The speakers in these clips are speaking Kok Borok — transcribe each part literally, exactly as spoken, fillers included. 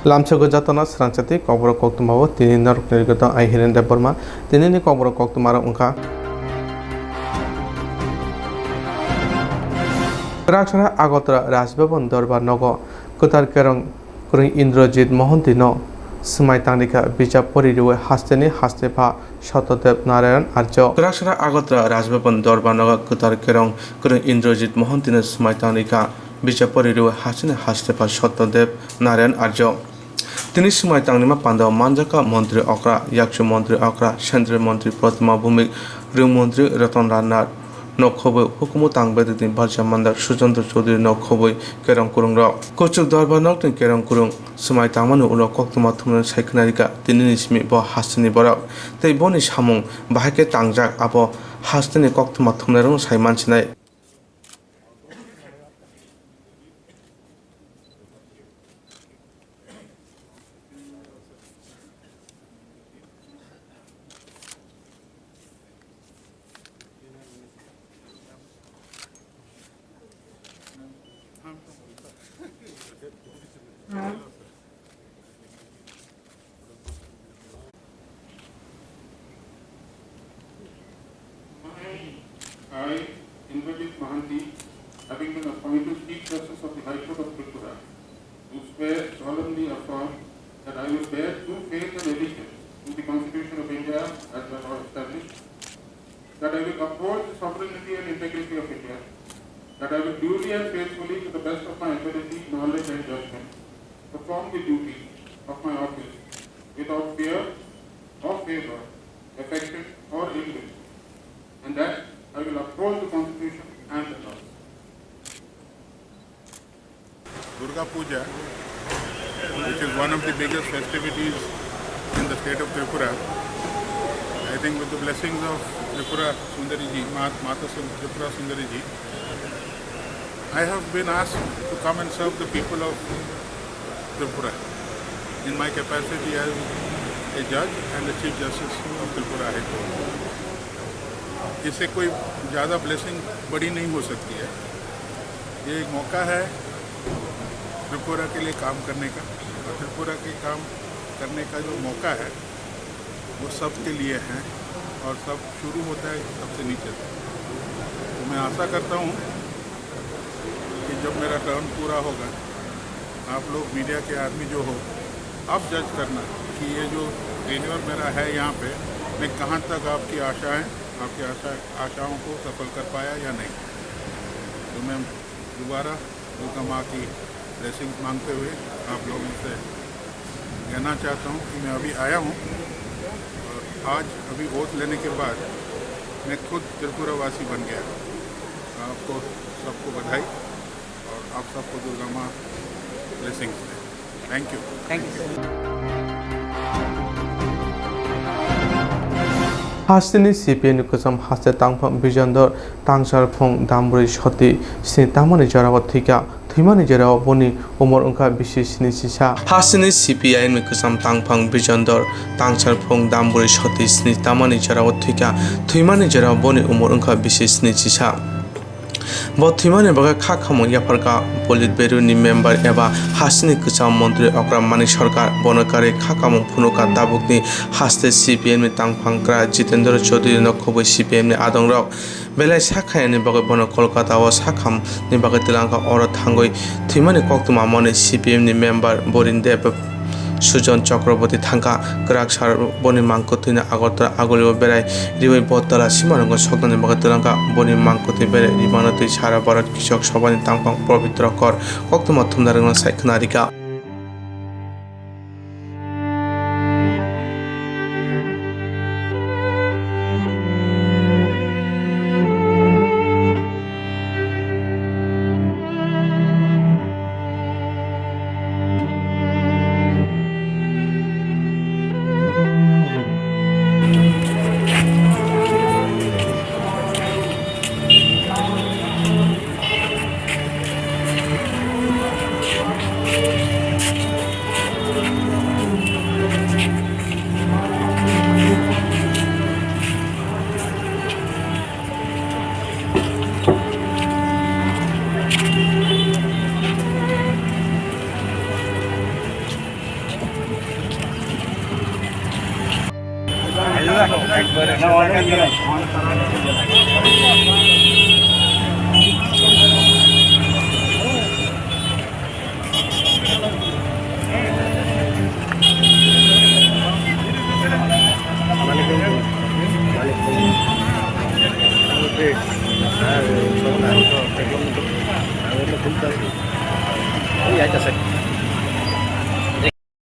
Lamsogo jotono srangchati kokborok koktwma o tini norokni rwgwtwng ai Hiren Debbarma. Tinini kokborok koktwma rok wngkha. Kwraksora Agartala Raj Bhavan Dorbar Nogo kwtal kerong kwrwng Indrajit Mohanty no swmai tangnikha bijap pori rwi hasteni haste pha Satyadev Narayan Arjo. Kwraksora Agartala Raj Bhavan Dorbar Nogo kwtal kerong kwrwng Indrajit Mohanty no swmai tangnikha bijap pori rwi hasteni haste pha Satyadev Narayan Arjo. Tini swmai tangnima pandao manjakha montri okra, yakchu montri okra, central montri Pratima Bhumik, rwng montri Ratan Lal Nath, nokhobwi hukumu tang bedekni barja mandak Sujanta Chowdhury nokhobwi kerong kwrwngrok. Kuchuk Dorbar nokni kerong kwrwng swmai tangmani ulo koktwma thumnani sai khwnarikha tinini simi bo hasteni borok. Tei boni samung bahai khe tangjak abo hasteni koktwma thumnairokno sai mansinai. I, Indrajit Mohanty, having been appointed Chief Justice of the High Court of Tripura, do swear solemnly affirm that I will bear true faith and allegiance to the Constitution of India as the law established, that I will uphold the sovereignty and integrity of India, that I will duly and faithfully, to the best of my ability, knowledge and judgment, perform the duty of my office without fear or favor, affection or ill will, and that I will uphold the Constitution and the laws. Durga Puja, which is one of the biggest festivities in the state of Tripura, I think with the blessings of Tripura Sundari ji, Ma-, Mata Sun-, Tripura Sundari ji, I have been asked to come and serve the people of Tripura in my capacity as a judge and the Chief Justice of Tripura High Court. इससे कोई ज़्यादा blessing बड़ी नहीं हो सकती है। ये एक मौका है त्रिपुरा के लिए काम करने का, और त्रिपुरा के काम करने का जो मौका है, वो सबके लिए है और सब शुरू होता है सबसे नीचे से। तो मैं आशा करता हूँ कि जब मेरा टर्म पूरा होगा, आप लोग मीडिया के आदमी जो हो, आप जज करना कि ये जो टेन्योर मेरा है यहाँ पे, मैं कहाँ तक आपकी आशाएं, आपकी आशा, आशाओं को सफल कर पाया या नहीं। तो मैं दोबारा दुर्गा माँ की ब्लेसिंग्स मांगते हुए आप लोगों से कहना चाहता हूँ कि मैं अभी आया हूँ और आज अभी ओथ लेने के बाद मैं खुद त्रिपुरा वासी बन गया। आपको सबको बधाई और आप सबको दुर्गा माँ ब्लेसिंग्स दे। Thank you. Thank you. Hasteni C P I ni kwcham haste tangphang Bijondor Tangsarphung Dambrwi Soti sini tangmani jorao thwikha. Thwimani jorao boni umor wngkha bisi sini chisa. Hasteni C P I M ni kwcham tangphang Bijondor Tangsarphung Dambrwi Soti sini tangmani jorao thwikha. Thwimani jorao boni umor wngkha bisi sini chisa. Bo thwimani bagwi kha khamung yapharkha Politburo ni member eba hasteni kwcham montri okra Manik Sarkar. Bono karwi kha khamung phunukha tabukni haste C P M ni tangphang kra Jitendra Chaudhary no khobwi C P M ni adongrok belai sak khainani bagwi bono Kolkata o sak khamni bagwi twlangkha. Oro thangwi thwimani koktwma mani C P M ni member Borin Dev Sujon Chakraborty thangkha. Kwrak sar boni mangkwthwino Agartala agulio berai riwi bo tola simarokno soknani bagwi twlangkha. Boni mangkwthwi berai rimano twi sara Bharat Krichok Sabhani tangphang Pabitra Kor koktwma thumnarokno sai khwnarikha.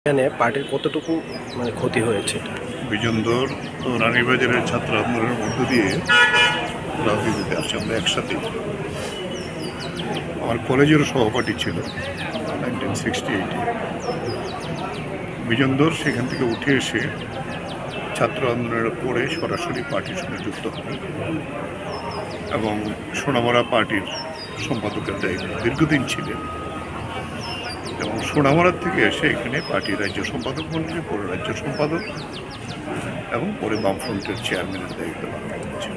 এখানে পার্টির কতটুকু, মানে, ক্ষতি হয়েছে? বিজন ধর তো রানীবাজারের ছাত্র আন্দোলনের মধ্য দিয়ে রাজনীতিতে আসে, আমরা একসাথে। আমার কলেজেরও সহপাঠী ছিল নাইনটিন সিক্সটি এইটে। বিজন ধর সেখান থেকে উঠে এসে ছাত্র আন্দোলনের পরে সরাসরি পার্টির সঙ্গে যুক্ত হন এবং সোনামুড়া পার্টির সম্পাদকের দায়িত্ব দীর্ঘদিন ছিলেন এবং সোনামুড়া থেকে এসে এখানে পার্টির রাজ্য সম্পাদক মণ্ডলী, পরে রাজ্য সম্পাদক এবং পরে বামফ্রন্টের চেয়ারম্যানের দায়িত্ব পালন করেছেন।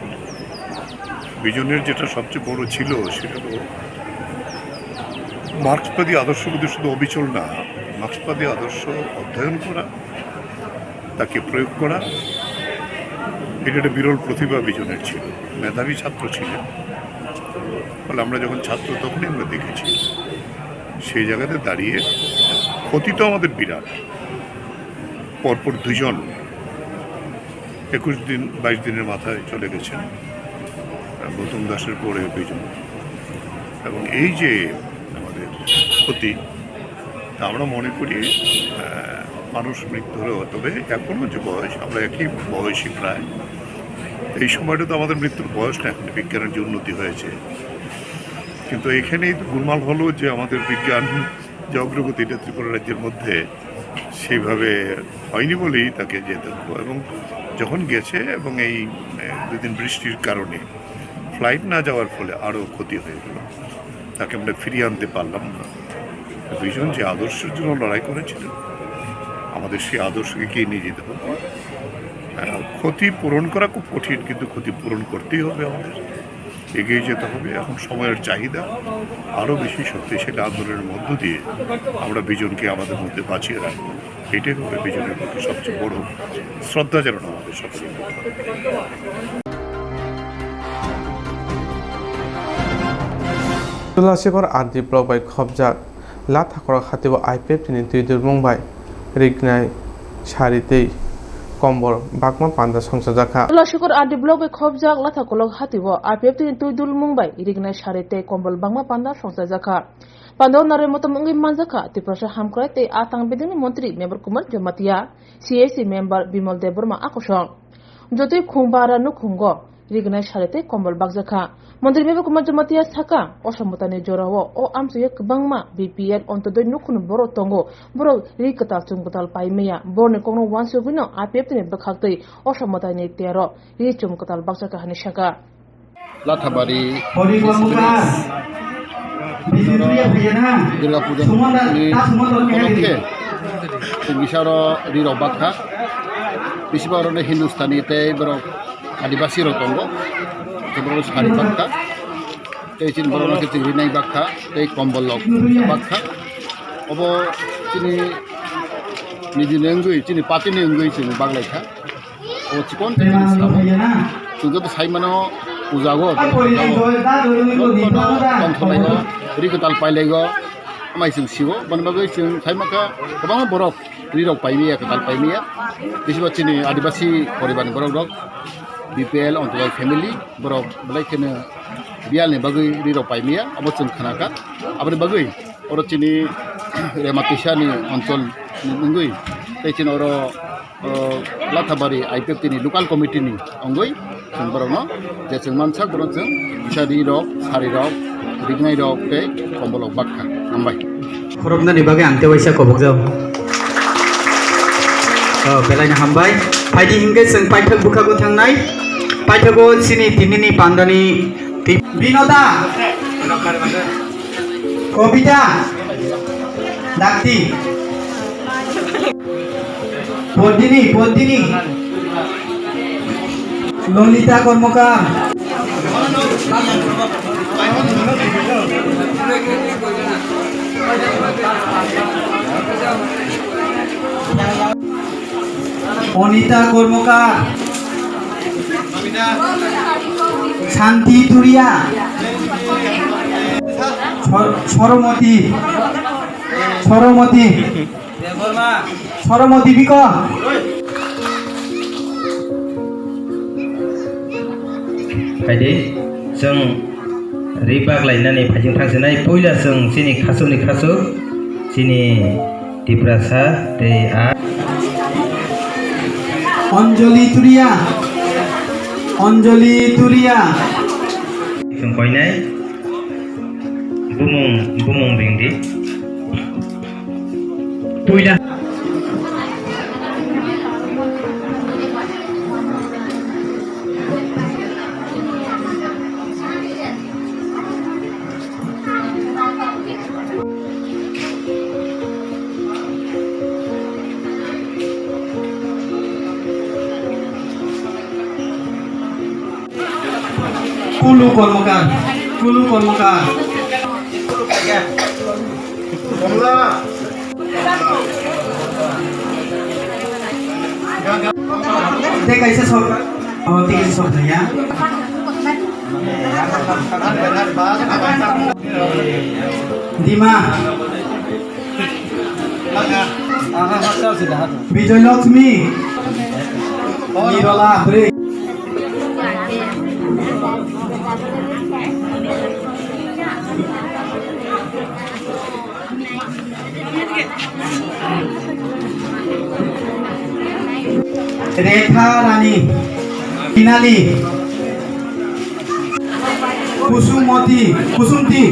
বিজনের যেটা সবচেয়ে বড় ছিল, সেটা হলো মার্ক্সবাদী আদর্শের প্রতি শুধু অবিচল না, মার্ক্সবাদী আদর্শ অধ্যয়ন করা, তাকে প্রয়োগ করা, এটা একটা বিরল প্রতিভা বিজনের ছিল। মেধাবী ছাত্র ছিলেন, ফলে আমরা যখন ছাত্র, তখনই আমরা দেখেছি। সেই জায়গাতে দাঁড়িয়ে ক্ষতি তো আমাদের বিরাট। পরপর দুজন একুশ দিন, বাইশ দিনের মাথায় চলে গেছেন, আহ, গৌতম দাসের পরে বিজন। এবং এই যে আমাদের ক্ষতি, তা আমরা মনে করি, আহ, মানুষ মৃত্যু হলেও, তবে এখনও যে বয়স, আমরা একই বয়সী প্রায়, এই সময়টা তো আমাদের মৃত্যুর বয়স না, এখন বিজ্ঞানের যে উন্নতি হয়েছে। কিন্তু এখানেই তো গোলমাল হলো যে আমাদের বিজ্ঞান যে অগ্রগতিটা ত্রিপুরা রাজ্যের মধ্যে সেইভাবে হয়নি বলেই তাকে যেতে হলো। এবং যখন গেছে এবং এই, আহ, দুদিন বৃষ্টির কারণে ফ্লাইট না যাওয়ার ফলে আরও ক্ষতি হয়ে গেল, তাকে আমরা ফিরিয়ে আনতে পারলাম না। বিজন যে আদর্শের জন্য লড়াই করেছিলেন, আমাদের সেই আদর্শকে এগিয়ে নিয়ে যেতে হবে। আহ, ক্ষতি পূরণ করা খুব কঠিন, কিন্তু ক্ষতি পূরণ করতেই হবে আমাদের, এগিয়ে যেতে হবে। এখন সময়ের চাহিদা, আরও বেশি শক্তিশালী আন্দোলনের মধ্য দিয়ে আমরা বিজনকে আমাদের মধ্যে বাঁচিয়ে রাখবো। এটাই হবে বিজনের প্রতি সবচেয়ে বড় শ্রদ্ধা জানানো আমাদের সকলের পক্ষ থেকে। Tulashikhor R D block bai khopjak Lathakhorok hatio I P F T ni twi dulmung bai rignai sari tei kombol bakma panda songchajakha. Tulashikhor R D block bai khopjak Lathakhorok hatio I P F T ni twi dulmung bai rignai sari tei kombol bakma panda songchajakha. Pandao narwi motom wngwi manjakha Tiprasa Hamkrai tei a tang bedengni montri Mebar Kumar Jamatia, C A C member Bimal Debbarma a kosong. Jotoi khung bara nukhungo rignai sari tei kombol bakjakha. Montri Mebar Kumar Jamatia saka, o samwtani jorao o amchwio kwbangma B P L Ontodoi nukhungni borok tongo, borok ri kwtal chum kwtal paimaya. Borokni kokno uansugwino I P F T ni bwkhaktwi o samwtani tero ri chum kwtal bakjakha hinwi saka. Lathabari, Durga Puja ni upolokhe chwng bisaro rirok bakha. Bisiba oroni Hindustani tei borok Adibasi rok tongo. Borok sari bakha. Tei chini borok no khe chwng rinai bakha. Tei kombol rok bakha. Obo chini nijini wngwi, chini party ni wngwi chwng baklaikha. O chikon khe chini sabo. Chwng joto sai mano puja o, jotono tongthok lai o, ri kwtal pailai o, amai chwng sio. Boni bagwi chwng sai mankha kwbangma borok ri rok paimaya, kwtal paimaya. Bisiba chini Adibasi poribar ni borok rok, B P L Ontodoi family borok belai kheno biyal ni bagwi ri rok paimaya, abo chwng khnakha. Aboni bagwi oro chini Rematisa ni onchol ni wngwi tei chini oro o, Lathabari I P F T ni local committee ni wngwi chwng borokno je chwng mansak borok chwng kisa ri rok, sari rok, rignai rok tei kombol rok bakha. Hambai. Khoroknani bagwi ang tei waisa kobokjao. O, belaino hambai. Phaidi hinkhe chwng paithak bwkhago thangnai. Paithago chini tinini pandani twi-, Binoda. Kobita. Dakti. Podini, Podini. Lolita Kormokar. Onita Kormokar. Santi Turia. Sor-, Soromoti. Soromoti. Soromoti biko. Phaidi, chwng ri baklainani phaijing thangsinai, puila chwng chini khasukni khasuk, chini Tiprasa tei a. Anjali Turia. Anjali Turia. Chwng koinai. Bumung, bumung ringdi. Puila. Kulu Kormokar, Kulu Kormokar. Tei kaisa sok, oh, tei kaisa sok ya. Dima. Bijoy Lakshmi. Nirola Bri. Rekha Rani, Pinali, Kusumoti, Kusumti,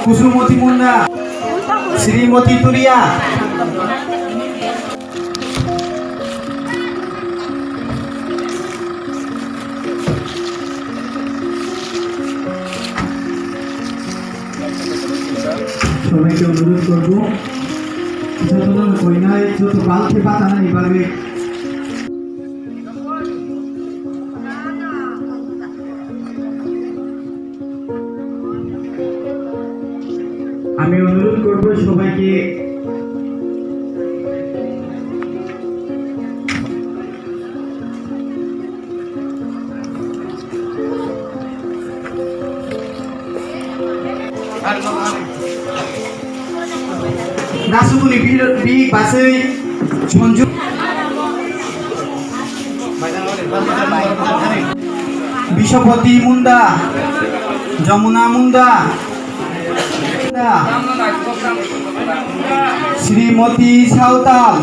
Kusumoti Munda, Srimoti Turia. সবাইকে অনুরোধ করব, যতজন কইনায় যত বালতি পাতা নাই পারবে। আমি অনুরোধ করব সবাইকে। Nasukuni bi, bi basui Sonju. Biswapati Munda, Jamuna Munda, Srimoti Sautal,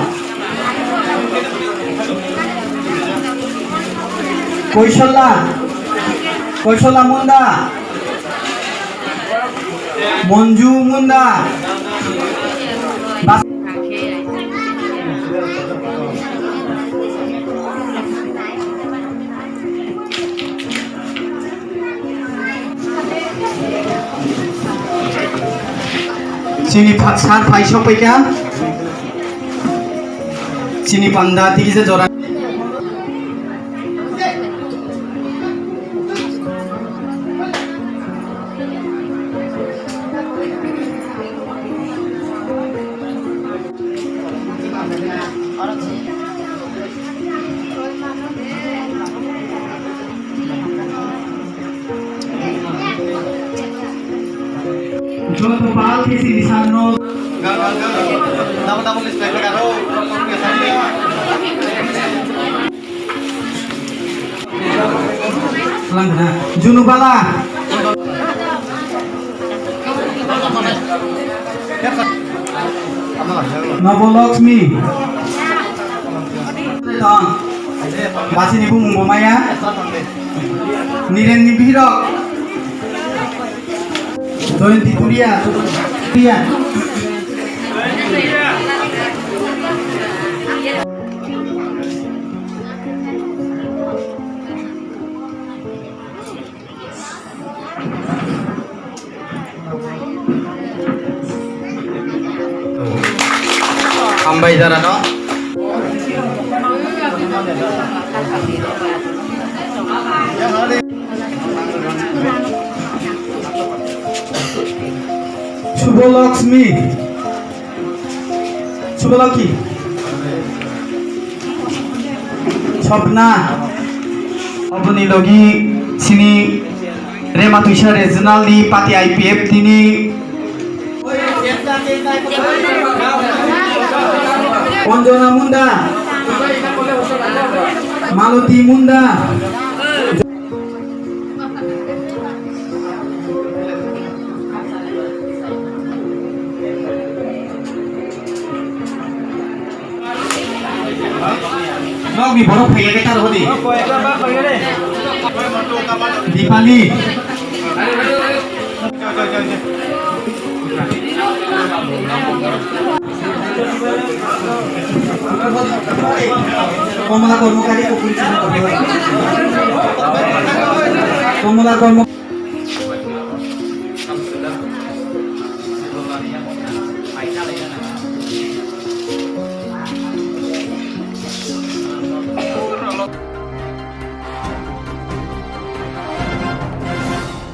Koisola, Koisola Munda, Monju Munda. Bas- Chini pha-, sir phai sokpaikha. Chini panda tisa jora. Joto pal kisi nisan no. Langna, Junubala. Nobolokshmi. Basini bumung bo maya. Niren ni bihirok. Joyonti Turia, Turia. Hambai jara no. Subholakshmi. Subholakshmi. Sopna, oboni logi sini Rema Tuisa Regional ni party I P F T ni Anjana Munda, Maloti Munda. Nokni borok phaiya khe tar hodi. Dipali. Komla Kormokari Kokuri Chini Kokuri. Komla Kormo-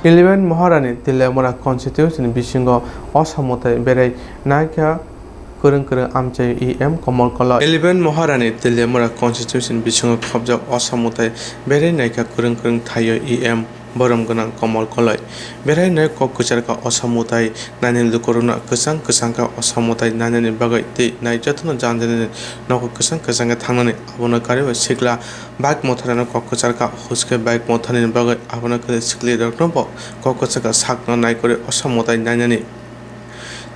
Eleven Maharani Teliamura constituency ni bisingo osamwtai berai naikha kwrwng kwrwng amchaio E M Komol Koloi. Eleven Maharani Teliamura constituency ni bisingo khobjak osamwtai berai naikha kwrwng kwrwng thaio E M borom gwnang Komol Koloi. Berai nai kok kwchar kha osamwtai nainani lukurokno kwchang kwchang kha osamwtai nainani bagwi tei nai jotono jani jani nogo kwchang kwchang khe thangnani abono karwi sikla Bike motharano kok kwchar kha, huske bike motharnani bagwi abono kwrwi siklirokno bo kok kwchar kha sakno naikwrwi osamwtai nainani.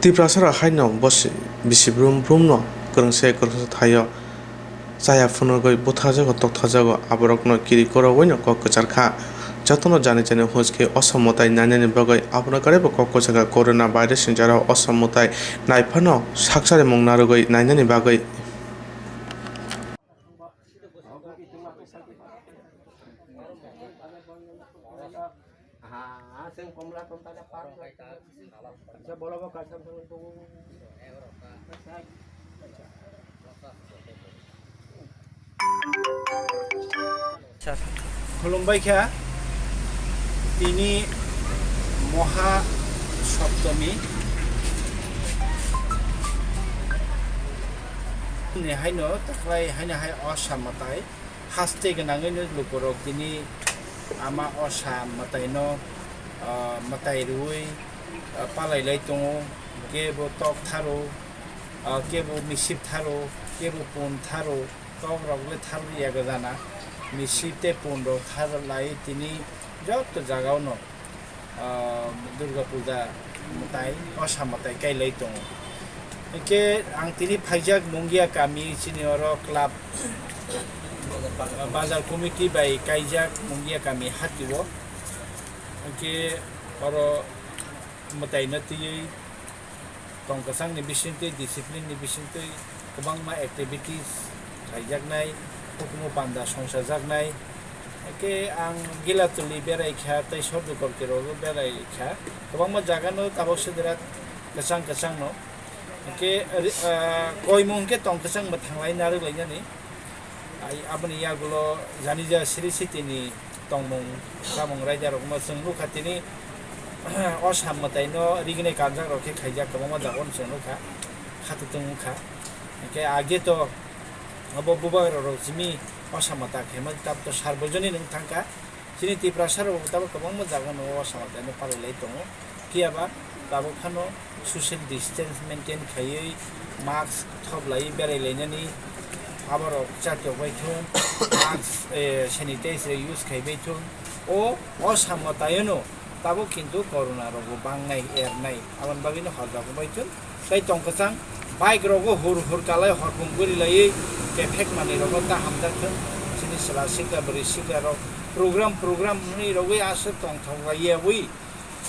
Tiprasarok haino bosi bisi brum brumno kwrwngse kwrwngsa thaio chaya phunugwi butharjago toktarjago, aborokno kiri korowoino kok kwchar kha. Jotono jani jani huske osamwtai nainani bagwi abono kwrwi bo kok kwchar kha. Corona virus ni jora osamwtai naiphano sakcharimung narwgwi nainani bagwi. Khulumbai kha, tini Moha Saptami ni haino taklai haino hai o samwtai haste gwnangwi no lukurok tini ama o samwtai no, ah, mwtai rwui, ah, palai lai tongo, kebo tok tharo, ah, kebo misip tharo, kebo pun tharo, tok rok le thar ya gajana, misip tei pun rok thar lai tini joto jaga o no, ah, Durga Puja mwtai, osa mwtai kailai tongo. Hwnkhe ang tini phaijak Mungia kami chini oro club, bazar committee bai kaijak Mungia kami hatio. Hwnkhe oro mwtaino twiwi tong kwchangni bisingtwi, discipline ni bisingtwi kwbangma activities khaijaknai, hukumu panda songchajaknai. Hwnkhe ang Gilatuli berai kha tei Sordukor kerogo berai kha. Kwbangma jaga no tabok sedera kwchang kwchang no. Hwnkhe ri-, ah, koimung hwnkhe tong kwchang bo thanglai narwk lainani. Ai, aboni yagulo janija siri sitini tongmung chamung raidarokno chwng nukha tini o sam mwtaino rignai kanjakrok khe khaijak kwbangma jagao chwng nukha, khatutwng wngkha. Hwnkhe age to obo bubagrok simi o sam mwtai khaima tabto sarbojonin wng thangkha. Chini Tiprasa rok tabok kwbangma jaga no o samung no palai lai tongo. Phiya ba tabok phano social distance maintain khaiwi mask thop laiwi berai lainani, aborok chatiok bai thung, mask, eh, sanitizer use khai bai thung. O, o samung taino tabok kintu corona rok bo bangnai, ernai, aboni bagwi no hojak bai thung. Tei tong kwchang bike rogo hur hur kalai horpung guri laiwi kephek manwi rogo ta hamjak thung. Chini chwla sikla bwrwi sikla rok program program hwnwi rogwi aswk tongthok laiyawi,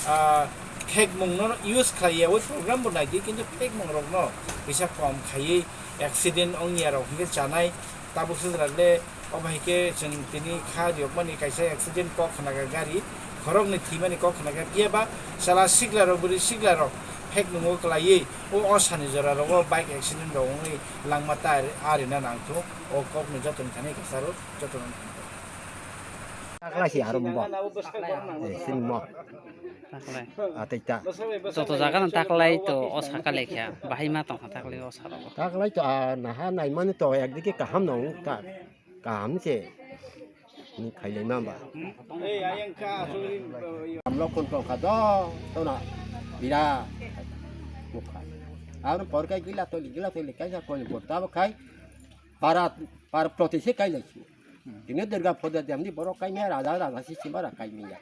ah, phekmung no use khlaiyawi program bo naidi, kintu phekmung rokno kisa kom khaiwi accident wngya rok hwnkhe chanai. Tabuk sijra le obo hai khe chwng tini kha riyokmani kaisa accident kok khna kha gari, khoroknwi thwimani kok khna kha, phiya ba chwla sikla rok bwrwi sikla rok phekmungo kwlaiwi o osani jora rogo bike accident rok wngwi langma ta ari na nang thung. O kok no joto ni thani kisa rw joto no. Taklai si aro mo. Eh, sini mo. Taklai. Ah, tei ta. Joto jaga no taklai to o saka lekha. Bahai ma tongkha taklai o saka. Taklai to, ah, naha nai mani to ekdike kaham no wng ta. Kaham se. Ni khailai ma ba. Amlo kon tong kha do, to na. Bira. Mukha. Aro por kai gila to, gila to, kai sa kon por ta ba khai. Para, para protest kai lai. Tini Durga Puja dem ni borok kai me raja, raja si simba ra kai me ya.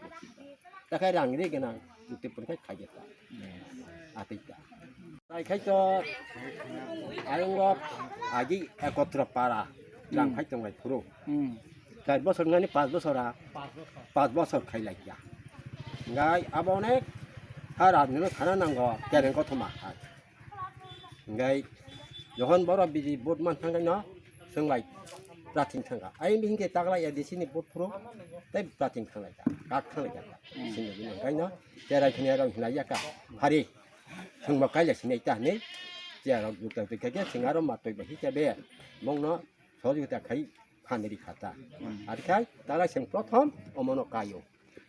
Takhai rang ri gwnang, tei pun khai khaijak ta. Atwi ta. Tai khai to, ayung rok, agi ekotro para, rang khai tong lai phuru. Hmm. Char bosor nani pas bosor a, pas bosor khai lai ya. Ngai abo onek, ha rajni no thana nango, kereng kothoma khai. Hingkai, jokhon borok biji vote man thangkhe no, swng lai prating thangkha. Ayang bihingkhe taklai A D C ni vote phuru, tei prating thanglai kha, kak thanglai kha. Sini bini hingkai no, cherai khini rok hinlai ya kha. Hari, swngbo kaila sinai ta hinwi, chiyarok juta twi kha khe, swng aro matwi bai hikhe be, mongno, Sojogita khai phanri khata. Arikhai taklai seng prothom omono kaio.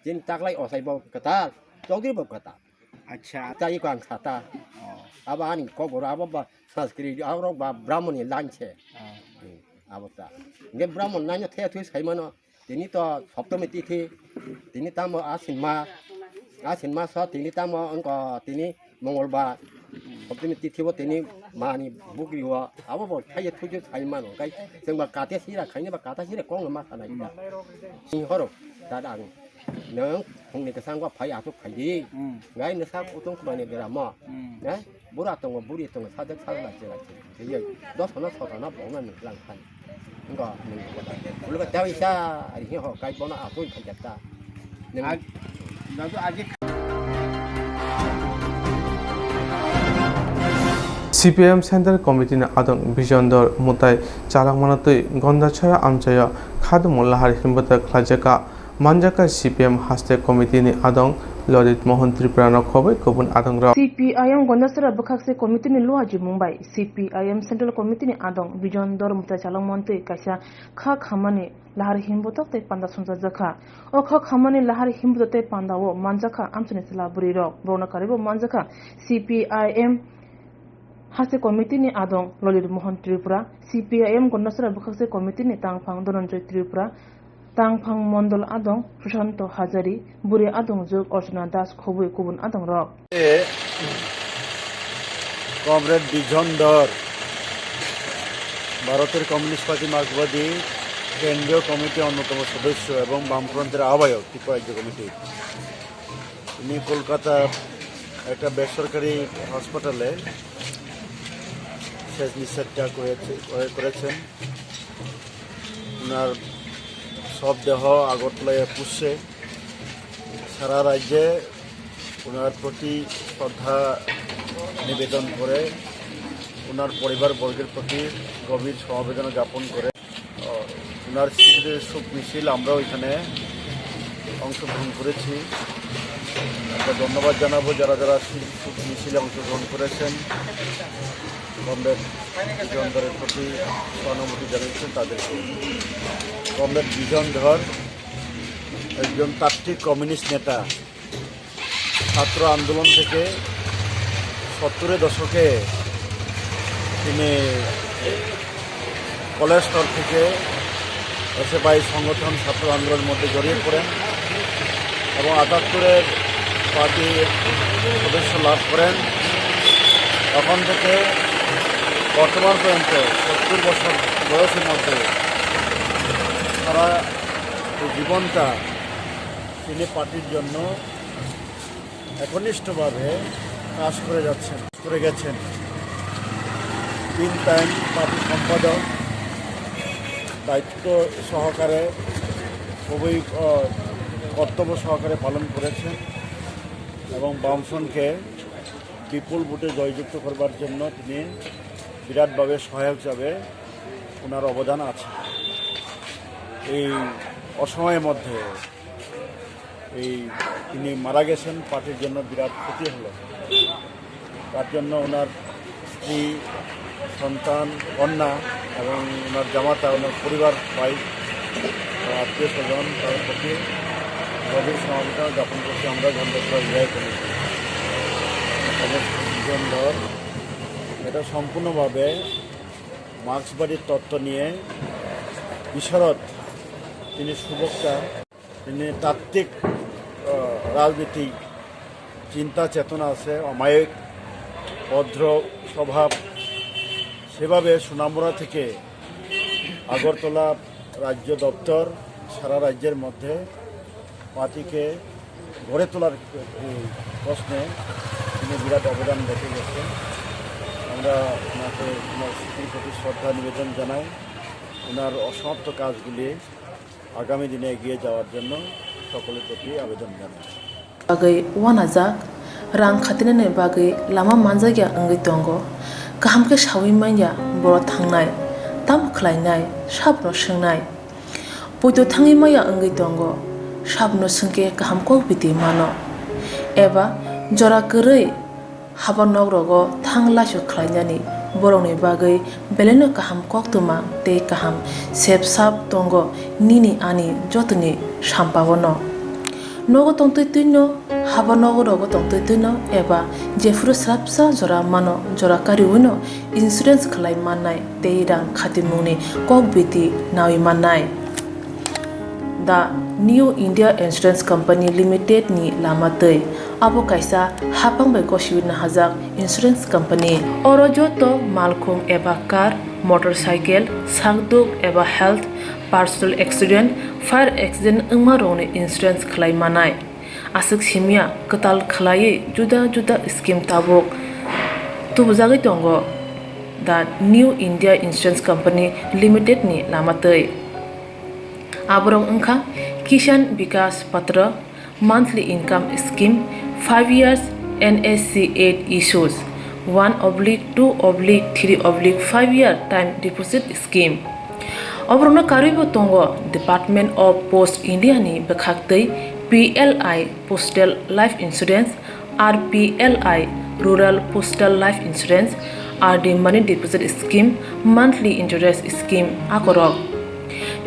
Chini taklai osai bo kwtal, chogri bo kwtal. Acha. Chai ko ang sata. Oh. Abo ani kobor abo ba Sanskrit abo ba Brahmon ni line se. Oh. Hmm, abo ta. Nge Brahmon naino the thui sai mano. Tini to Saptami tithi. Tini tamo Asin ma. Asin ma so tini tamo angko tini Mongolbar, Saptami tithi bo tini mani bukri o, abo bo thaiye thuju thai mano, kai chwng ba kate sira khaini ba kata sira kong ma sanai ta. Ni horo, dada ang, nang phungni kwsang ba phai atuk phai di, Hmm. Ngai nasa kutung kumani beramo, Hmm. Eh, bura tongo, buri tongo, sadek sadek la chela chela, chela, dos hana sot hana bongna ni lang khai. Wngkha, nung, ulo ba tei isa, ari hi ho, kai bono apoi khai jata. Nung, Ag-, dato agi C P I M Central Committee ni adong Bijon Dor mutai chalak manatwi Gondachara amchaio khadumung lahar hinbwtwk khlaijaka. Manjaka C P M haste committee ni adong Lolit Mohan Tripura no khobwi kubun adong rok. C P I M Gondasara bwkhakse committee ni luaji mung bai C P I M Central Committee ni adong Bijon Dor mutai chalok montwi kaisa kha khamani lahar himbotok tei panda sumsajak kha. O kha khamani lahar himbotok tei panda o manjak kha amchaini chwla bwrwi rok. Borokno karwi bo manjak kha C P I M haste committee ni adong Lolit Mohan Tripura, C P I M Gondasara bwkhakse committee ni tangphang Dhananjoy Tripura, tangphang mondol adong Sushanto Hajari, buri adong jwk Archana Das khobwi kubun adong rok. E, Comrade Bijon Dhar, ভারতের communist party মার্ক্সবাদী কেন্দ্রীয় কমিটির অন্যতম সদস্য এবং বামফ্রন্টের আহ্বায়ক ত্রিপুরা রাজ্য কমিটি। তিনি কলকাতার একটা বেসরকারি হাসপাতালে শেষ নিঃশ্বাস ত্যাগ করেছে, করে-, করেছেন। ওনার শবদেহ আগরতলায় পুষছে। সারা রাজ্যে ওনার প্রতি শ্রদ্ধা নিবেদন করে, ওনার পরিবারবর্গের প্রতি গভীর সমবেদনা জ্ঞাপন করে। ওনার স্মৃতিতে শোক মিছিল, আমরাও এখানে অংশগ্রহণ করেছি। আমরা ধন্যবাদ জানাবো যারা যারা শোক মিছিলে অংশগ্রহণ করেছেন, কমরেড বিজন ধরের প্রতি সহানুভূতি জানিয়েছেন তাদেরকে। কমরেড বিজন ধর একজন তাত্ত্বিক কমিউনিস্ট নেতা। ছাত্র আন্দোলন থেকে সত্তরের দশকে তিনি কলেজ স্তর থেকে এসএফআই সংগঠন ছাত্র আন্দোলনের মধ্যে জড়িয়ে পড়েন এবং আটাত্তরের পার্টির সদস্য লাভ করেন। তখন থেকে বর্তমান পর্যন্ত সত্তর বছর বয়সের মধ্যে সারা জীবনটা তিনি পার্টির জন্য একনিষ্ঠভাবে কাজ করে যাচ্ছেন, করে গেছেন। তিন টাইম পার্টি সম্পাদক দায়িত্ব সহকারে খুবই, আহ, কর্তব্য সহকারে পালন করেছেন এবং বামফ্রন্টকে বিপুল ভোটে জয়যুক্ত করবার জন্য তিনি বিরাটভাবে সহায়ক হিসাবে ওনার অবদান আছে। এই অসময়ের মধ্যে এই তিনি মারা গেছেন, পার্টির জন্য বিরাট ক্ষতি হলো। তার জন্য ওনার স্ত্রী, সন্তান, কন্যা এবং ওনার জামাতা, ওনার পরিবার, ভাই, আত্মীয় স্বজন, তার প্রতি গভীর সমবেদনা জ্ঞাপন করছি আমরা গন্ধেশ্বর বিজয় কমিটি। সমস্ত বিজন ধর এটা সম্পূর্ণভাবে মার্ক্সবাদী তত্ত্ব নিয়ে বিশারদ, তিনি সুবক্তা, তিনি তাত্ত্বিক, আহ, রাজনীতিক চিন্তা চেতনা আছে, অমায়িক, ভদ্র স্বভাব। সেভাবে সোনামুড়া থেকে আগরতলা রাজ্য দপ্তর সারা রাজ্যের মধ্যে পার্টিকে গড়ে তোলার এই প্রশ্নে তিনি বিরাট অবদান রেখে গেছেন। আমরা ওনাকে, ওনার স্মৃতির প্রতি শ্রদ্ধা নিবেদন জানাই। ওনার অসমাপ্ত কাজগুলি আগামী দিনে এগিয়ে যাওয়ার জন্য সকলের প্রতি আবেদন জানাই। Bagwi uanajak, rang khatinani bagwi lama manjakya wngwi tongo. Kaham khe saui manya, boro thangnai, tamo khlainai, sabno swngnai. Poito thangwi maya wngwi tongo, sabno swngkhe kaham kok biti mano. Eba jora kwrwi haba nok rogo thang laisu khlainani borokni bagwi belaino kaham koktwma tei kaham sep sap tongo nini ani jotoni sampao no. Nogo tongtwi twino, haba nogo rogo tongtwi twino eba jephuru swrapsa jora mano, jora kariwino insurance khlai mannai tei rang khatimungni kok biti naui mannai. The New India Insurance Company Limited ni lama twi. Abo kaisa hapang bai gosiwi nahajak insurance company. Oro joto malkhung eba car, motorcycle, sakduk eba health, personal accident, fire accident wngma rokni insurance khlai manai. Aswk simya kwtal khlaiwi juda juda scheme tabuk tubujagwi tongo The New India Insurance Company Limited ni lama twi. Aborok wngkha Kisan Vikas Patra, monthly income scheme, five years N S C eight issues, one oblique two oblique three oblique five year time deposit scheme. Oborokno karwibo tongo Department of Post India ni bwkhaktwi P L I Postal Life Insurance, R P L I Rural Postal Life Insurance, R D Money Deposit Scheme, Monthly Interest Scheme akorok.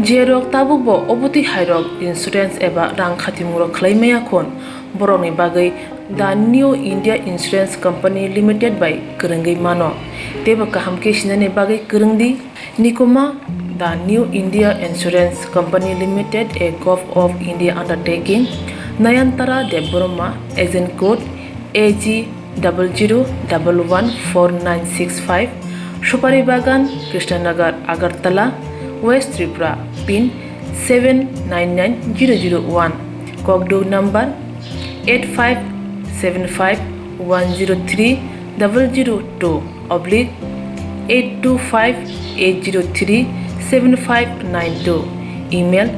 Jerok tabukbo obotwi hairok insurance eba rang khatimungrok khlai maya khun, borokni bagwi The New India Insurance Company Limited bai kwrwngwi mano. Teibo kaham khe sinani bagwi kwrwng di. Nikuma, The New India Insurance Company Limited, a Govt of India undertaking, Nayantara Debbarma, agent code A G double zero double one four nine six five, Supari Bagan, Krishnanagar, Agartala, West Tripura, pin seven nine nine zero zero one, kokduk number eight five seven five one zero three double zero two oblique eight two five eight zero three seven five nine two, email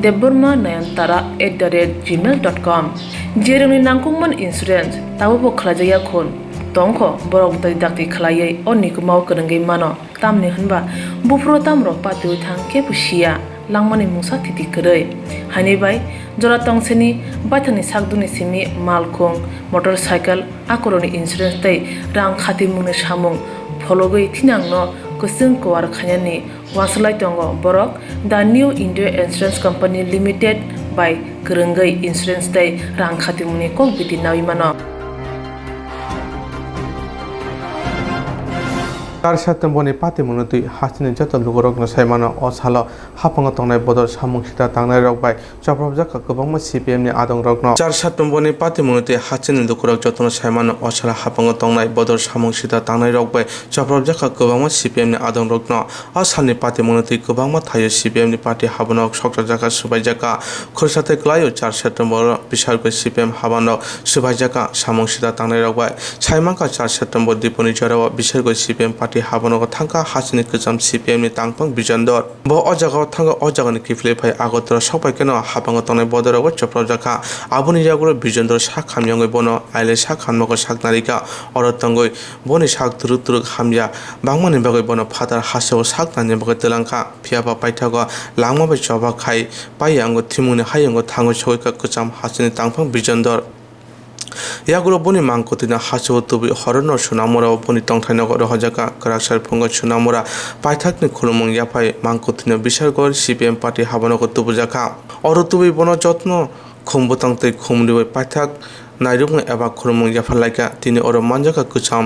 debbarma nayantara at the rate gmail dot com. Jerokni nangkukmani insurance tabukbo khlaijakya khun tongkho, borok dakti dakti khlaiwi o nikumao kwrwngwi mano. Tamni hwnba buphuru tamrok patiwi thang kebo siya, langmani mungsa thiti kwrwi. Haini bai jora tongseni baithangni sakdukni simi malkhung, motorcycle, akorokni insurance tei rang khatimungni samung phologwi thinangno kwchwng kuar khainani uansuk lai tongo borok The New India Insurance Company Limited bai kwrwngwi insurance tei rang khatimungni kok biti naui mano. Char September ni patimungno twi hasteni joto lukurokno sai mano, o salo haphango tongnai bodol samung sita tangnairok bai chopropjak kha kwbangma C P M ni adongrokno. Char September ni patimungno twi hasteni lukurok jotono sai mano, o salo haphango tongnai bodol samung sita tangnairok bai chopropjak kha kwbangma C P M ni adongrokno. O salni patimungno twi kwbangma thaio C P M ni party habanok sokchajak kha, swbaijak kha. Khoroksa tei kwlaio char September o bisargwi C P M habanok swbaijak kha samung sita tangnairok bai. Sai mankha char September dipuni jorao bisargwi C P M party habanogo thangkha hasteni kwcham C P M ni tangphang Bijon Dor. Bo o jagao thangkha, o jagani kiphilwi phai Agartala sokphai kheno haphango tongnai bodolrok bai chopropjak kha. Aboni yagulo Bijon Dor sak hamya wngwi bono aile sak hamnokgo sak narikha. Oro tongwi boni sak twrwk twrwk hamya bangmani bagwi bono phatar hasteo sak narina bagwi twlang kha. Phiya ba paithago langma bai choba khai paiya wngwi thwimungni hayungo thangwi sogwi kha kwcham hasteni tangphang Bijon Dor. Yagulo boni mangkwtwino hasteo tubui horono Sonamurao boni tongthainogo rohorjak kha. Kwrak sal phungo Sonamura paithakni khulumung yaphai mangkwtwino Bisargor C P M party habanogo tubujakha. Oro tubui bono jotno khum bwtang tei khum riwi paithak nairukmung eba khulumung yapharlaikha. Tini oro manjakha kwcham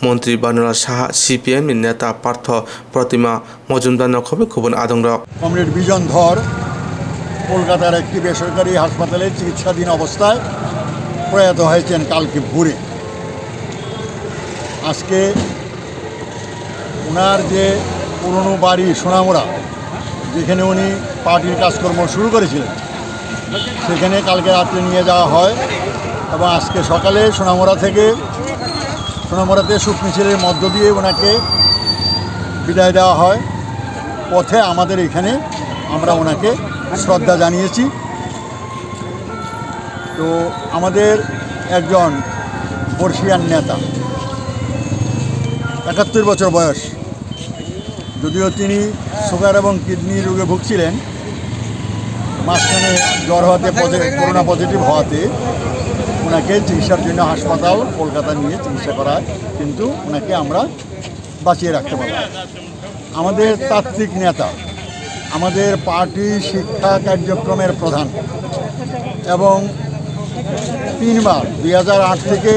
montri Banurlal Saha, C P M ni neta Partho Protima Mojumdar no khobwi kubun adongrok. Comrade Bijan Dhar কলকাতার একটি বেসরকারি হাসপাতালে চিকিৎসাধীন অবস্থায় প্রয়াত হয়েছেন কালকে ভোরে। আজকে ওনার যে পুরনো বাড়ি সোনামুড়া, যেখানে উনি পার্টির কাজকর্ম শুরু করেছিলেন, সেখানে কালকে রাত্রে নিয়ে যাওয়া হয় এবং আজকে সকালে সোনামুড়া থেকে, সোনামুড়াতে শোক মিছিলের মধ্য দিয়ে ওনাকে বিদায় দেওয়া হয়। পথে আমাদের এখানে আমরা ওনাকে শ্রদ্ধা জানিয়েছি। তো আমাদের একজন বর্ষিয়ান নেতা, একাত্তর বছর বয়স, যদিও তিনি সুগার এবং কিডনি রোগে ভুগছিলেন, মাঝখানে জ্বর হওয়াতে পজি-, করোনা পজিটিভ হওয়াতে ওনাকে চিকিৎসার জন্য হাসপাতাল কলকাতা নিয়ে চিকিৎসা করায়, কিন্তু ওনাকে আমরা বাঁচিয়ে রাখতে পারলাম। আমাদের তাত্ত্বিক নেতা, আমাদের পার্টি শিক্ষা কার্যক্রমের প্রধান এবং তিনবার, দুই হাজার আট থেকে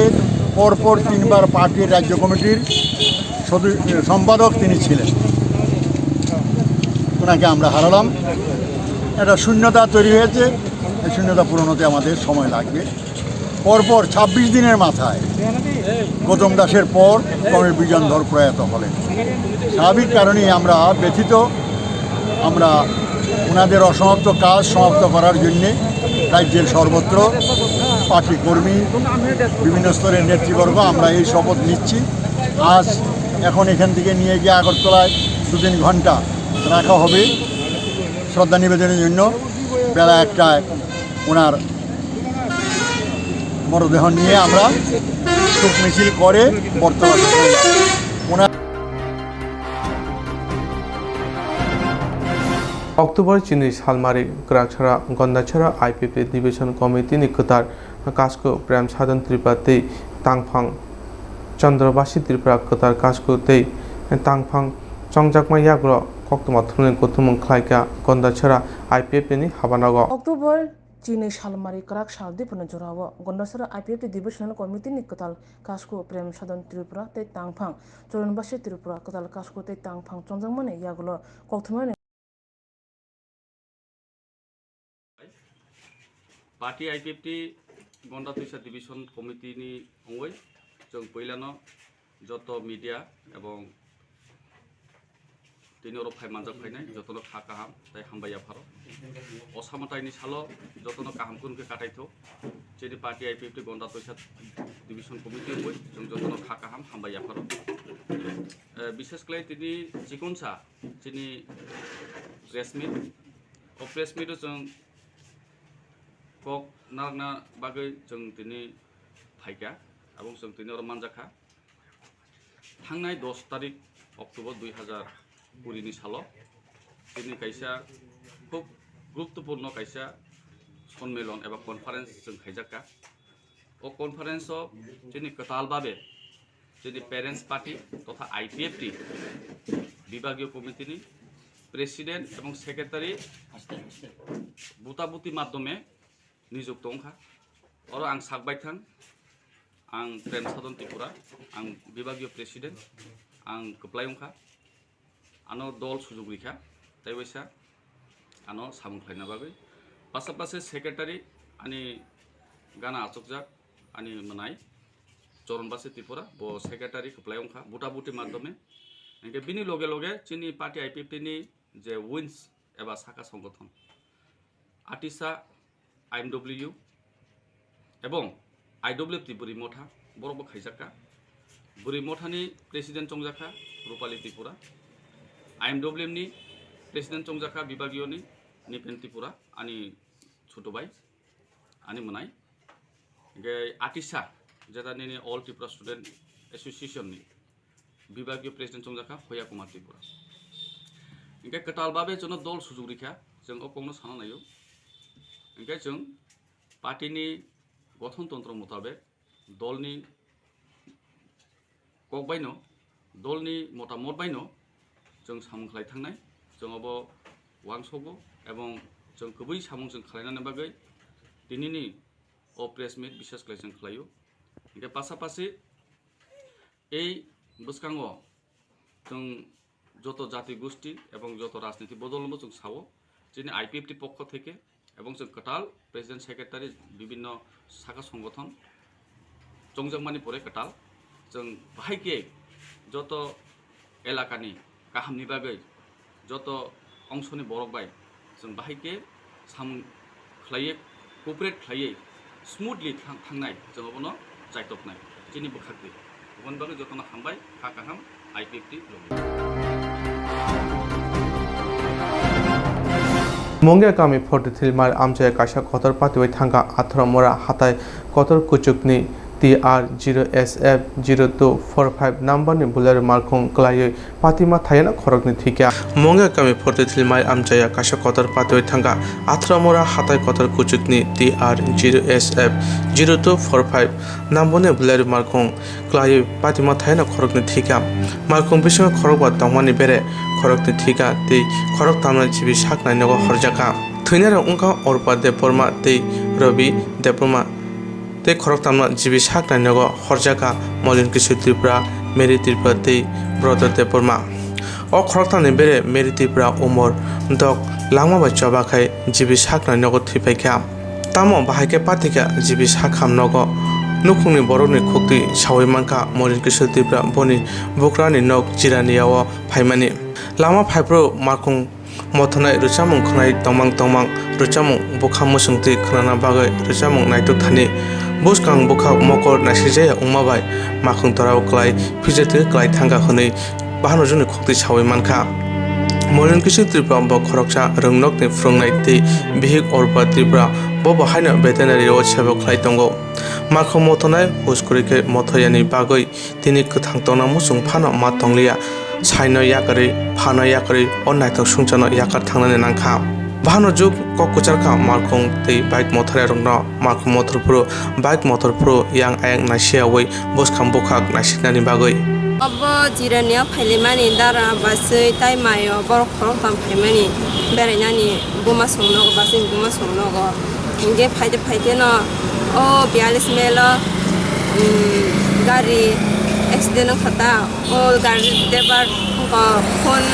পরপর তিনবার পার্টির রাজ্য কমিটির সদস্য, সম্পাদক তিনি ছিলেন। ওনাকে আমরা হারালাম। একটা শূন্যতা তৈরি হয়েছে, এই শূন্যতা পূরণ হতে আমাদের সময় লাগবে। পরপর ছাব্বিশ দিনের মাথায় গৌতম দাসের পর কমরেড বিজন ধর প্রয়াত হলেন। স্বাভাবিক কারণেই আমরা ব্যথিত। আমরা ওনাদের অসমাপ্ত কাজ সমাপ্ত করার জন্যে রাজ্যের সর্বত্র পার্টি কর্মী, বিভিন্ন স্তরের নেতৃবর্গ আমরা এই শপথ নিচ্ছি। আজ এখন এখান থেকে নিয়ে গিয়ে আগরতলায় দু তিন ঘন্টা রাখা হবে শ্রদ্ধা নিবেদনের জন্য। বেলা একটায় ওনার মরদেহ নিয়ে আমরা শোক মিছিল করে বর্তমানে ওনার October chini salmari kwraksara Gondachara I P F T Division Committee ni kwtal Kasku Prem Sadon Tripura tei Tangphang Chandrabasi Tripura kwtal kasku tei tangphang chongjakma yagulo koktwma thumni kuthumung khlaikha Gondachara I P F T ni habanago. October chini salmari kwrak sal diphano jorao Gondachara I P F T Divisional Committee ni kwtal kasku Prem Sadon Tripura tei tangphang Choronbasi Tripura kwtal kasku tei tangphang chongjakmani yagulo koktwmani Party I P F T Gonda Twisa Division Committee ni wngwi chwng puilano joto media ebong tini oro phai manjak phainai jotono kha kaham tei hambai yapharo. O samataini salo jotono kaham kunu khe kataithok. Chini party I P F T Gonda Twisa Division Committee wngwi chwng jotono kha kaham hambai yapharo. Eh, bishes khlai tini chikonsa chini press meet. O press meet o chwng kok narwkna bagwi chwng tini phaikha, abo chwng tini oro manjakha. Thangnai dos tarik October dui hazar kuri ni salo chini kaisa khub guruttopurno kaisa sonmilon eba conference chwng khaijakha. O conference o chini kwtal babe chini parents party totha I P F T bibagiyo committee ni president ebong secretary buta buti madhyome nijukto wngkha. Oro ang sak baithang, ang Prem Sadon Tripura, ang bibagiyo president, ang kwplai wngkha. Ano dol sujuk rikha, tei waisa ano samung khlaina bagwi. Pasapasi secretary ani gana achukjak, ani mwnai Choron Basi Tripura, bo secretary kwplai wngkha, buta buti madhyome. Hinkhe bini loge loge chini party I P F T ni je wings eba saka songothon, Atisa I M W ebong I W F T Bwrwi Motha borok bo khaijakha. Bwrwi Mothani president chongjakha Rupali Tripura. I M W ni president chongjakha bibagiyoni Nipen Tripura, ani chutu bai, ani mwnai. Hinkhe Atisa, jeta nini All Tripura Student Association ni bibagiyo president chongjakha Hoya Kumar Tripura. Hinkhe kwtal babe chwngno dol sujuk rikha, chwng o kokno sana naio. Hinkhe chwng party ni gothon tontro mutabek dolni kok baino, dolni motamot baino chwng samung khlai thangnai, chwng obo uansukgo ebong chwng kwbwi samung chwng khlainani bagwi tinini O press meet bisas khlai chwng khlaio. Hinkhe pasapasi ei bwskango chwng joto jati gosti ebong joto rajniti bodolno chwng sao, chini I P F T pokho theke ebong chwng kwtal president secretary bibinno sakha songothon chongjakmani pore kwtal chwng bahai khe joto elakani kahamni bagwi joto ongsoni borok bai chwng bahai khe samung khlaiwi, cooperate khlaiwi, smoothly thang-, thangnai, chwng abono chaitoknai chini bwkhak twi. Aboni bagwi jotono hambai, kha kaham, I P F T logi. Mungia kami forty three mile amchaya kaisa kotor patiwi thangkha atharo mora hatai kotor kuchukni T R zero S F zero two four five number ni Bolero malkhung kwlaiwi patima thayano khoroknwi thwikha. Mungia kami forty three mile amchaya kaisa kotor patiwi thangkha atharo mora hatai kotor kuchukni T R zero S F zero two four five number ni Bolero malkhung kwlaiwi patima thayano khoroknwi thwikha. Malkhung bisingo khorokba tongmani bere khoroknwi thwikha tei khorok tamna jibi saknai nogo horjakha. Thwinarok wngkha Orpa Debbarma tei Rabi Debbarma. Tei khoroktamno jibi saknai nogo horjakha Molin Kishore Tripura, Mary Tripura tei Brother Debbarma. O khoroktamni bere Mary Tripura umor dok langma bai choba khai jibi saknai nogo thwipaikha. Tamo bahai khe pathikha jibi sakham nogo. Nukhungni borokni khuktwi saui mankha Molin Kishore Tripura boni bukrani nok Jiraniao phaimani. Lama phaiphuru malkhung mothonai rwchapmung khwnai tongmang tongmang rwchapmung bwkha muchungtwi khwnana bagwi rwchapmung naituk thani bwskang bwkha mokol naisijaya wngma bai makhung torao kwlai phijatwi kwlai thangkha hwnwi bahanojwkni khuktwi saui mankha. Molin Kishore Tripura bo khoroksa rwngnokni phrwngnai tei bihik Orpa Tripura bo bo haino veterinary o sebo khlai tongo. Makhung mothonai hus kwrwi khe mothoyani bagwi tini kwthang tongna muchung phano ma tongliya, saino yakarwi, phano yakarwi o naithok songchano yakar thangnani nangkha. Bahano jwk kok kwcharkha malkhung tei bike mothorrokno, malkhung mothor phuru, bike mothor phuru yang ayang naisiyaui bwskang bwkhak naisiknani bagwi. Obo Jirania phailaimani dara baswi tai mayo borok khoroktham phaimani berainani buma songnogo, baswi buma songnogo. Hinkhe phaide phaide no o biyalish mile o, um, gari accident wngkha ta. O gari driver wngkha phone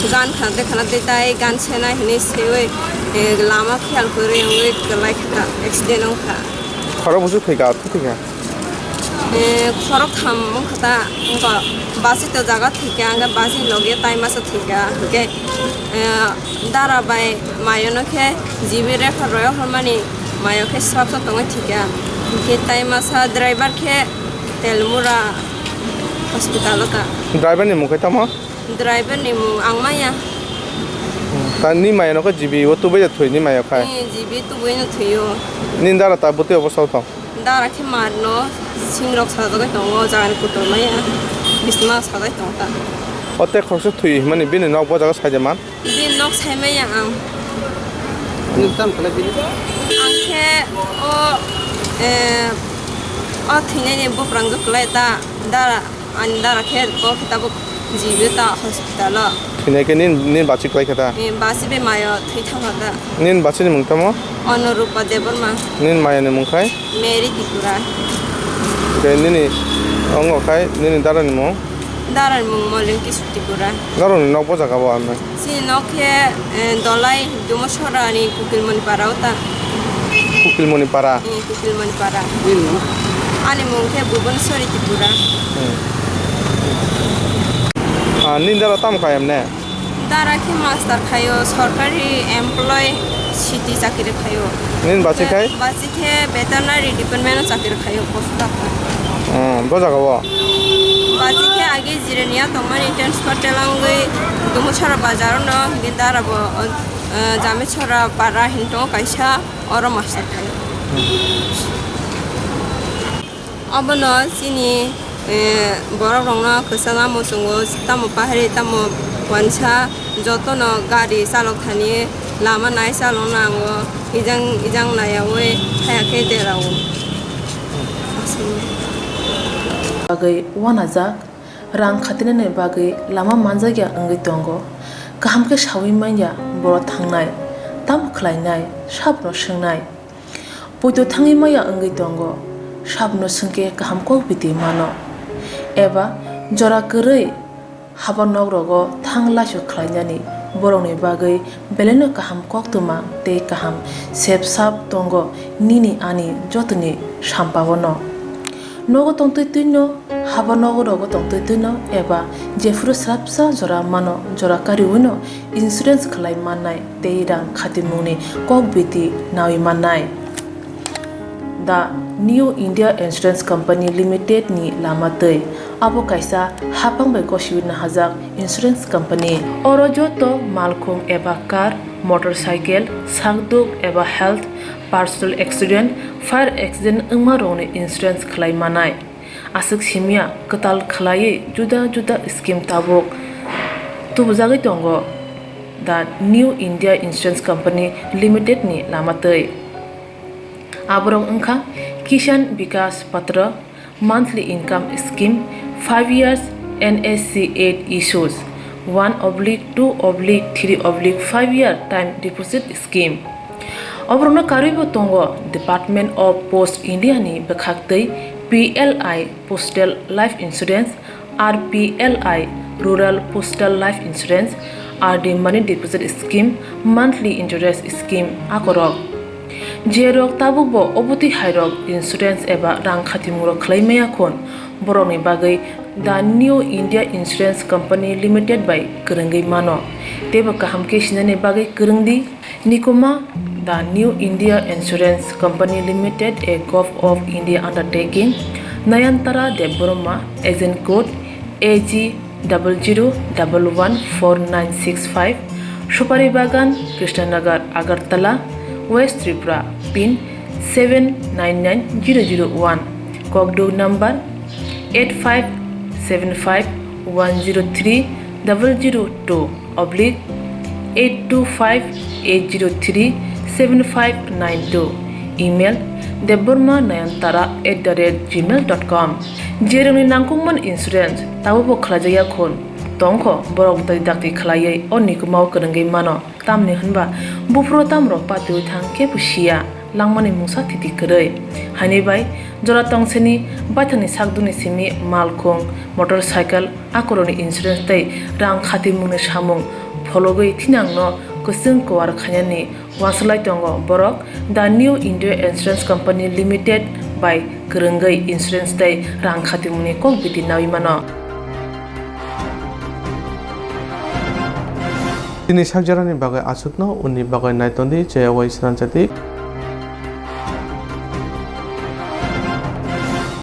gan khna de khna de tai gan sena hinwi swiwi, eh, lama khiyal kwrwi wngwi kwlai kha ta, accident wngkha. Khorok busu thwikha, thwikha. Eh, khorok tham wngkha ta, wngkha basi to jaga thwikha, wngkha basi logi tai masa thwikha, hinkhe, eh, dara bai mayo no khe G B refer roi hormani mayo khe swrapsa tongwi thwikha, hinkhe tai masa driver khe Telmura hospital o ta. Driver ni mung khe tamo? Driver ni mung ang maya. Ta ni maya no khe G B o tubui ya thwi ni maya khai? Ni G B tubui no thwi o. Ni dara ta bwtwi obo sao thong? Dara khe mar no sing rok sajagwi tongo, jaga ni kutung maya. Bisma sajagwi tongo ta. O te khoroksa thwi himani bini nok bo jaga sai de man? Bini nok sai maya ang. Nwng tamo khlai bini? Ang khe o, eh, o thwinai ni buprang jwk kwlai ta dara. Ani dara khe kok khe tabuk jibi ta hospital o. Thwinai khe nini, nini bachwi kwlai kha ta? Eh, bachwi bai mayo thwi thang kha ta. Nini bachwi ni mung tamo? Anurupa Debbarma. Nini maya ni mung khai? Mary Tripura. Khe nini ongo khai nini dara ni mung? Dara ni mung Molin Kishore Tripura. Norok ni nok bo jaga bo ano? Chini nok khe, eh, Dolai Dumasora ni Kukilmoni para o ta. Kukilmoni para? Eh, Kukilmoni para. Nini mung? Ani mung khe Bhubaneswari Tripura. Hmm. Ah, nini dara tamo khai emne? Dara khe master khaio, sorkari employee city chakiri khaio. Nini bachwi khai? Bachwi khe veterinary department o chakiri khaio, post o. Hmm, bo jaga o? Bachwi khe agi Jirania tongmani transfer telangwi Dumasora bazar o no, hinkhe dara bo, eh, Jamesora para hinwi tongo kaisa. Oro master khai. Obono chini, eh, borok rokno kwchangma muchungo, tamo pahari, tamo wansa, jotono gari chalok thani lama nai chalok nango, ejang, ejang naiyaui haya khe derao. Bagwi uanajak. Rang khatinani bagwi lama manjakya wngwi tongo. Kaham khe saui manya borok thangnai, tamo khlainai, sabono swngnai. Poito thangwi maya wngwi tongo, sabno swngkhe kaham kok biti mano, eba jora kwrwi haba nok rogo thang laisu khlainani borokni bagwi belaino kaham koktwma tei kaham sep sap tongo nini ani jotoni sampao no. Nogo tongtwi twino, haba nogo rogo tongtwi twino eba jephuru swrapsa jora mano jora kariwino insurance khlai mannai tei rang khatimungni kok biti nawi mannai. The New India Insurance Company Limited ni lama twi. Abo kaisa haphang bai gosiwi nahajak insurance company. Oro joto malkhung eba car, motorcycle, sakduk eba health, personal accident, fire accident wngma rokni insurance khlai manai. Aswk simya kwtal khlaiwi juda juda scheme tabuk tubujagwi tongo the New India Insurance Company Limited ni lama twi. Aborok wngkha Kisan Vikas Patra, monthly income scheme, five years N S C eight issues, one oblique two oblique three oblique five year time deposit scheme. Oborokno karwibo tongo Department of Post India ni bwkhaktwi P L I Postal Life Insurance, R P L I Rural Postal Life Insurance, R D Money Deposit Scheme, Monthly Interest Scheme akorok. Jerok tabukbo obotwi hairok insurance eba rang khatimungrok khlai maya khun, borokni bagwi The New India Insurance Company Limited bai kwrwngwi mano, teibo kaham khe sinani bagwi kwrwng di. Nikuma, The New India Insurance Company Limited, a Govt of India undertaking, Nayantara Debbarma, agent code A G double zero double one four nine six five, Supari Bagan, Krishnanagar, Agartala, West Tripura, pin seven nine nine zero zero one, Kokduk number eight five seven five one zero three double zero two oblique eight two five eight zero three seven five nine two, email debbarma nayantara at the rate gmail dot com. Jerokni nangkukmani insurance tabukbo khlaijakya khun tongkho, borok bwtwi dakti khlaiwi o nikumao kwrwngwi mano. Tamni hwnba buphuru tamrok patiwi thang khe bo siya, langmani mungsa thiti kwrwi. Haini bai jora tongseni baithangni sakdukni simi malkhung, motorcycle, akorokni insurance tei rang khatimungni samung phologwi thinangno kwchwng kwar khainani uansuk lai tongo borok The New India Insurance Company Limited bai kwrwngwi insurance tei rang khatimungni kok biti nawi mano. Chini sakjarani bagwi aswkno, unni bagwi nai tondi, chayawai sranchati.